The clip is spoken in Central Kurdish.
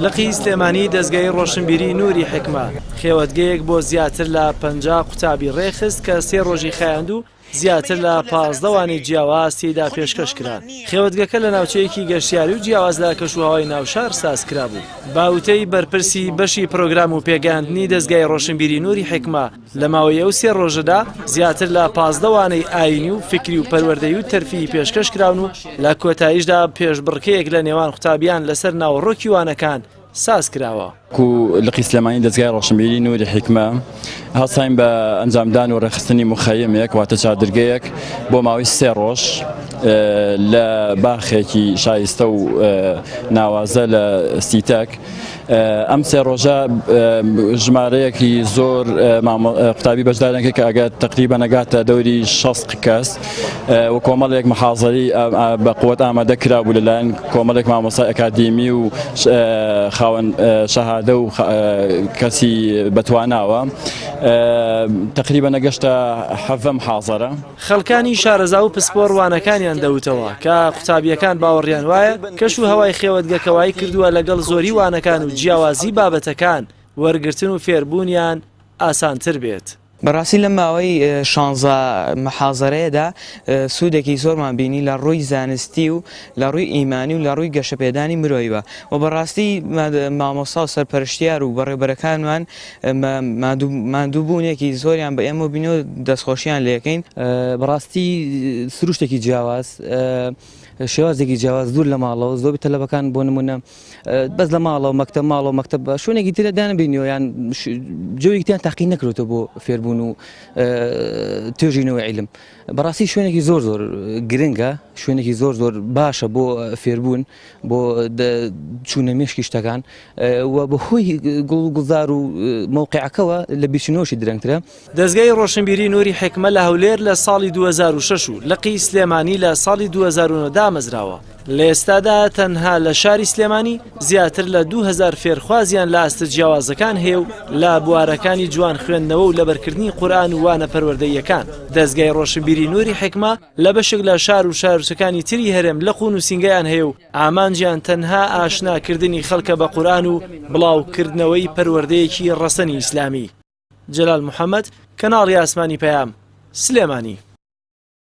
لقی سلێمانی دەزگای ڕۆشنبیری نوری حیکمە خێوەتگەیەک بۆ زیاتر لە 50 قوتابی ڕێکخست کە سێ ڕۆژی خایاند و زیاتر لە 15 وانەی جیاواز تێیدا پێشکەش کران. خێوەتگەکە لە ناوچەیەکی گەشتیاری و جیاواز لە کەشوهەوای ناوشار ساز کرابوو. بە وتەی بەرپرسی بەشی پرۆگرام و پێگەیاندنی دەزگای ڕۆشنبیری نوری حیکمە، لە ماوەی ئەو سێ ڕۆژەدا زیاتر لە 15 وانەی ئایینی و فیکری و پەروەردەیی و تەرفیهی پێشکەش کراون و لە کۆتاییشدا پێشبڕکێیەک لە نێوان قوتابیان لەسەر ناوەڕۆکی وانەکان ساز کراوە. وەکو لقی سلێمانی دەزگای ڕۆشنبیری نوری حیکمە هەڵساین بە ئەنجامدان و ڕێکخستنی موخەیمێک واتە چادرگەیەک بۆ ماوەی سێ ڕۆژ لە باخێکی شایستە و ناوازە لە سیتەک ئەم سێ ڕۆژە ژمارەیەکی زۆر قوتابی بەشداریان کرد کە ئەگەر تقریبا نەگاتە دەوری 60 کەس و کۆمەڵێک محازەری بە قوت ئامادە کرابوو لەلایەن کۆمەڵێک مامۆستای ئەکادیمی و خاوەن شەهادە و کەسی بەتواناوە تقریبا نەگەشتە حەڤە محازەرە. خەڵکانی شارەزا و پسپۆڕ وانەکانیان دەوتەوە کە قوتابییەکان باوەڕیان وایە کەش و هەوای خێوەتگەکە وای کردووە لەگەڵ زۆری وانەکان و جیاوازی بابەتەکان وەرگرتن و فێربوونیان ئاسانتر بێت. بەڕاستی لەم ماوەی شانزە محازەرەیەدا سوودێکی زۆرمان بینی لە ڕووی زانستی و لە ڕووی ئیمانی و لە ڕووی گەشەپێدانی مرۆییوە و بەڕاستی مامۆستا و سەرپەرشتیار و بەڕێوبەرەکانمان ماندووبوونێکی زۆریان بە ئێمە بینی و دەستخۆشیان لێکەین. بەڕاستی سروشتێکی جیاواز شێوازێکی جیاواز دوور لە ماڵەوە زۆربەی تەلەبەکان بۆ نمونە بەس لە ماڵەوە مەکتەب ماڵەوە مەکتەب شوێنێکی ترە دانبینیەوە یان جۆرێکی تیان تاقی نەکرێتەوە بۆ فێربوون و توێژینەوەی عیلم بەڕاستی شوێنێکی زۆر زۆر گرنگە شوێنێکی زۆر زۆر باشە بۆ فێربوون بۆ چوونە مێشکی شتەکان و بەهۆی گوڵ گوڵزار و مەوقعەکەوە لە بیرچنەوەشی درەنگترە. دەزگای ڕۆشنبیری نوری حیکمە لە هەولێر لە ساڵی 2006 و لقی سلێمانی لە ساڵی 2009 دامەزراوە، لە ئێستادا تەنها لە شاری سلێمانی زیاتر لە 2000 فێرخوازیان لە ئاستە جیاوازەکان هەیە و لە بوارەکانی جوان خوێندنەوە و لەبەرکردنی قورئان و وانە پەروەردەییەکان دەزگای ڕۆشنبیری نوری حیکمە لە بەشێک لە شار و شارۆچکەکانی تری هەرێم لق و نووسینگەیان هەیە و ئامانجیان تەنها ئاشناکردنی خەڵکە بە قورئان و بڵاوکردنەوەی پەروەردەیەکی ڕەسەنی ئیسلامی. جەلال محەمەد، کەناڵی ئاسمانی پەیام، سلێمانی.